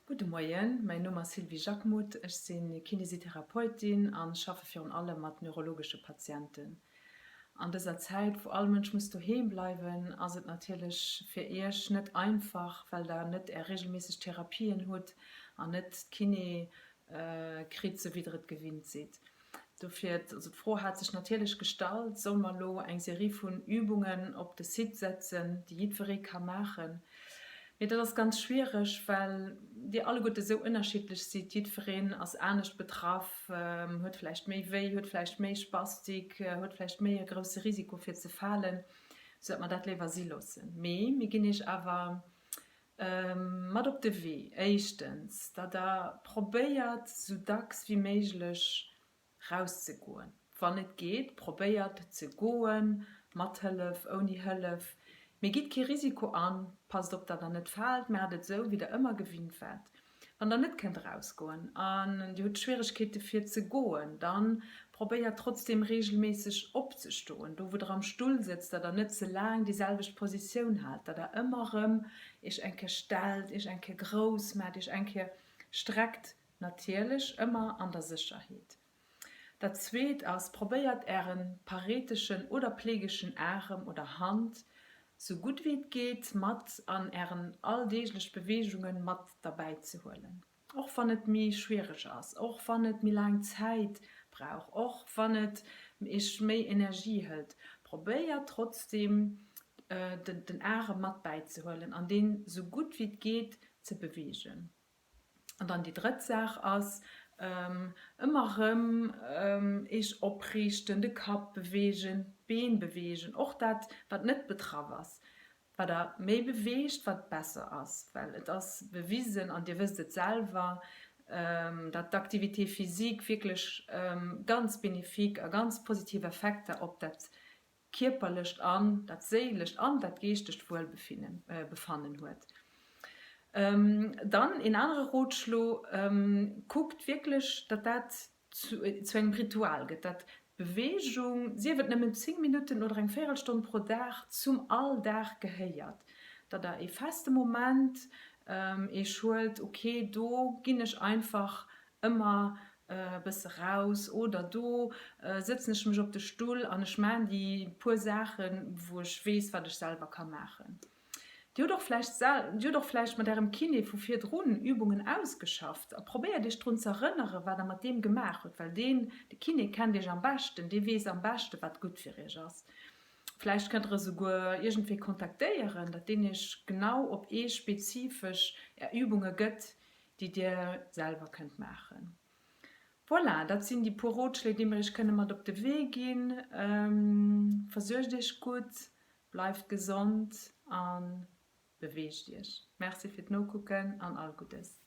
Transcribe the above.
Gudde Moien, mäin Numm ass Sylvie Jacquemoud, ech si Kinesitherapeutin an schaffe virun allem mat neurologesche Patienten. An dëser Zäit, wou all Mënsch muss doheem bleiwen, ass et natierlech fir Iech net einfach, well der net Är regelméisseg Therapien hutt an net d'Kiné kritt, sou wéi der et gewinnt sidd. Dofir, also d'Fro hat sech natierlech gestallt, solle mer elo eng Serie vun Übungen op de Site setzen, déi jiddweree ka maachen? Mee dat ass ganz schwiereg, well dir alleguerte sou ënnerschiddlech sidd. Jiddwereen ass anescht betraff, huet vläicht méi wéi, huet vläicht méi Spastik, huet vläicht méi e grousse Risiko fir ze falen, soudatt mer dat léiwer si loossen. Mee mir ginn iech awer Mat op de Wee, éischtens, datt Der probéiert, sou dacks wéi méiglech rauszegoen. Wann et geet, probéiert ze goen, mat Hëllef, ouni Hëllef. Mee gitt kee Risiko an, passt op, datt Der net faalt, maacht et esou, wéi Der ëmmer gewinnt waart. Wann der net kënnt erausgoen an dir hutt Schwieregkeete fir ze goen, da probéiert trotzdeem reegelméisseg opzestoen. Do wou der am Stull sëtzt, datt der net ze laang déi selwecht Positioun haalt, datt der ëmmer erëm iech eng Kéier stellt, iech eng Kéier grouss maacht, iech eng Kéier streckt, natierlech ëmmer an der Sécherheet. Dat zweet ass, probéiert ären pareteschen oder plegeschen Arem oder Hand sou gutt wéi et geet mat an ären alldeeglech Beweegungen mat derbäi ze huelen. Och wann et méi schwiereg ass, och wann et méi laang Zäit brauch, och wann et iech méi Energie hëlt, probéiert trotzdeem den Arem mat bäizehuelen an deen sou gutt wéi et geet ze beweegen. An dann déi drëtt Saach ass, ëmmer erëm Eech opriichten, de Kapp beweegen, d'Been beweegen, och dat, wat net betraff ass. Wat Der méi beweegt, wat besser ass, well et ass bewisen, an Dir wësst et selwer, datt d'Activité physique wierklech ganz bénéfique a ganz positiv Effekter op dat kierperlecht an dat séilescht an dat geeschtegt Wuelbefannen huet. Dann een anere Rotschlo, Kuckt wierklech, datt dat zu engem Ritual gëtt, datt d'Beweegung, sief et nëmmen 10 Minutten oder eng Véierelstonn pro Dag, zum Alldag gehéiert, datt Der ee feste Moment Iech huelt, ok, do ginn ech einfach ëmmer e bësse raus oder do sëtzen ech mech op de Stull an ech maan déi puer Saachen, wou ech weess, wat ech selwer ka maachen. Dir hutt och vläicht Dir hutt och vläicht mat Ärem Kiné vu virdrun Übungen ausgeschafft a probéiert Iech drun ze erënneren, wat Der mat deem gemaach hutt, well deen, de Kiné kennt Iech am beschten, dee weess am beschte wat gutt fir Iech ass. Vläicht kënnt Der e souguer iergendwéi kontaktéieren, datt deen Iech genau op ee spezifesch Är Übunge gëtt, déi Dir selwer kënnt maachen. Voilà, dat sinn déi puer Rotschléi, déi mir Iech kënne mat op de Wee ginn. Versuergt Iech gutt, bleift gesond a beweegt Iech. Merci fir d'Nokucken an all Guddes.